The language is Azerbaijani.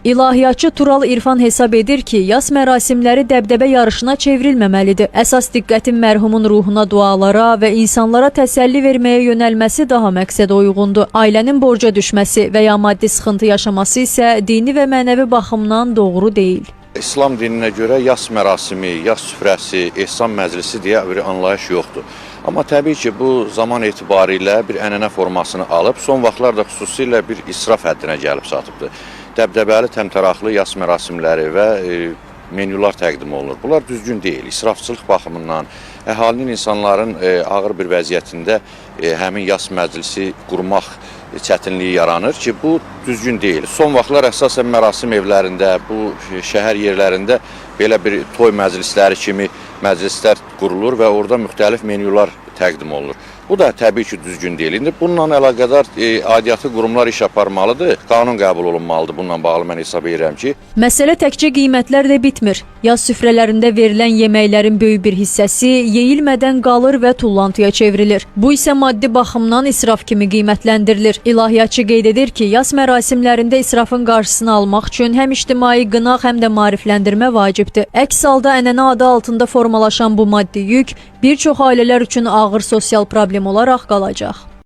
İlahiyyatçı Tural İrfan hesab edir ki, yas mərasimləri dəbdəbə yarışına çevrilməməlidir. Əsas diqqətin mərhumun ruhuna dualara və insanlara təsəlli verməyə yönəlməsi daha məqsədə uyğundur. Ailənin borca düşməsi və ya maddi sıxıntı yaşaması isə dini və mənəvi baxımdan doğru deyil. İslam dininə görə yas mərasimi, yas süfrəsi, ehsan məclisi deyə bir anlayış yoxdur. Amma təbii ki, bu zaman etibarilə bir ənənə formasını alıb, son vaxtlar da xüsusilə bir israf həddinə gəlib çatıbdır. Dəbdəbəli, təmtəraqlı yas mərasimləri və menyular təqdim olunur. Bunlar düzgün deyil. İsrafçılıq baxımından əhalinin, insanların ağır bir vəziyyətində həmin yas məclisi qurmaq çətinliyi yaranır ki, bu düzgün deyil. Son vaxtlar əsasən mərasim evlərində, bu şəhər yerlərində belə bir toy məclisləri kimi məclislər qurulur və orada müxtəlif menyular təqdim olunur. Bu da təbii ki, düzgün deyil. İndi bununla əlaqədar aidiyyatı qurumlar iş aparmalıdır, qanun qəbul olunmalıdır. Bununla bağlı mən hesab edirəm ki, Məsələ təkcə qiymətlərlə bitmir. Yas süfrələrində verilən yeməklərin böyük bir hissəsi yeyilmədən qalır və tullantıya çevrilir. Bu isə maddi baxımdan israf kimi qiymətləndirilir. İlahiyyatçı qeyd edir ki, yas mərasimlərində israfın qarşısını almaq üçün həm ictimai qınaq, həm də maarifləndirmə vacibdir. Əks halda ənənə adı altında formalaşan bu maddi yük bir çox ailələr üçün ağır sosial problem olaraq qalacaq.